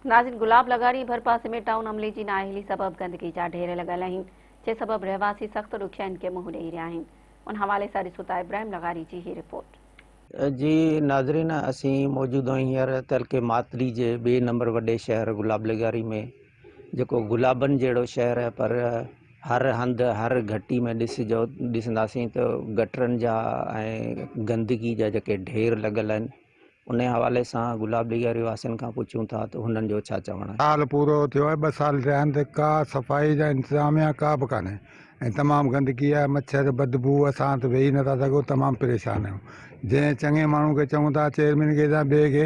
ناظرين گلاب لغاري ڀرپاسي ۾ ٽائون عملي جي نااهلي سبب گندگي جا ڍير لڳل آهن جنهن سبب رهواسي سخت ڏکيائين کي منهن ڏئي رهيا آهن ان حوالي سان ڏسو ٿا ابراهيم لغاري جي هي رپورٽ. جي ناظرين اسين موجود آهيون هينئر تعلقي ماتلي جي ٻئي نمبر وڏي شهر گلاب لغاري ۾ جيڪو گلابن جهڙو شهر آهي پر هر هنڌ هر گهٽي ۾ ڏسجو ڏسنداسين ته گٽرن جا ۽ گندگي جا جيڪي ڍير لڳل آهن انهي حوالي سان گلاب ڏياري واسين کان پڇون ٿا ته هنن جو ڇا چوڻ آهي. سال پورو ٿيو آهي ٻه سال ٿيا آهن ته ڪا صفائي جا انتظاميا ڪا به ڪانهي ۽ تمام گندگي آهي مڇر بدبو اسان ته ويهي نٿا سگهون تمام پريشان آهيون جنهن چڱي ماڻهو کي چئون ٿا چيئرمين کي يا ٻئي کي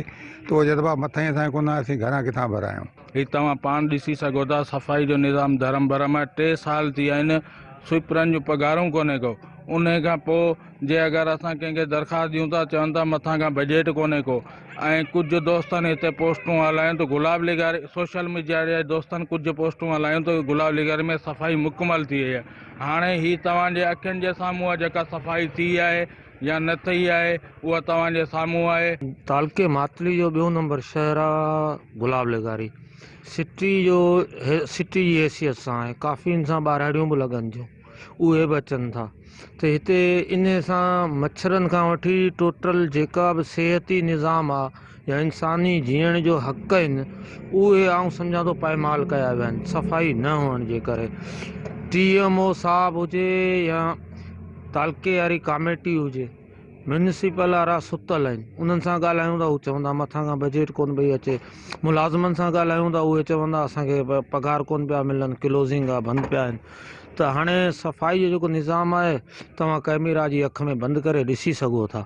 ته اهو چئي ٿو ڀاء مٿان ئي اسان کي ڪونه آهي اسين گهران ڪٿان ڀرايون. هي توهان پاڻ ڏسي سگهو ٿا صفائي جو نظام درهم برهم آهي ٽي سال ٿي ويا آهن سوئيپرن جون پگهارون ڪونهي ڪو انهي کان پوء جي اگر اسان ڪنهن کي درخواست ڏيون ٿا چون ٿا مٿان کان بجيٽ ڪونهي ڪو ۽ ڪجهه دوستن هتي پوسٽون هلايون ته گلاب لغاري سوشل ميڊيا جي دوستن ڪجهه پوسٽون هلايون ته گلاب لغاري ۾ صفائي مڪمل ٿي وئي آهي هاڻي هي توهان جي اکين جي سامهون آهي جيڪا صفائي ٿي آهي يا نه ٿي آهي اها توهان جي سامهون آهي. تعلقي ماتلي جو ٻيو نمبر شهر آ گلاب لغاري سٽي جو سٽي جي حيثيت سان آهي ڪافي ان سان ٻاراڙيون به لڳن ٿيون اهي به اچن ٿا ته هتي انهي سان مڇرن کان وٺي ٽوٽل جيڪا به صحتي نظام آ يا انساني جيئڻ جو حق آهن اهي آئون سمجهان ٿو پائمال ڪيا ويا آهن صفائي نه هئڻ جي ڪري ٽي ايم او صاحب هجي يا تعلقي واري ڪاميٽي هجي ميونسپل وارا ستل آهن انهن سان ڳالهايون ته هو چوندا مٿان کان بجيٽ ڪونه پئي اچي ملازمن سان ڳالهايون ته اهي چوندا اسانکي پگهار ڪونه پيا ملن ڪلوزنگ آهي بند پيا آهن ته هاڻي صفائي جو جيڪو نظام آهي توهان ڪئميرا جي اک ۾ بند ڪري ڏسي سگهو ٿا.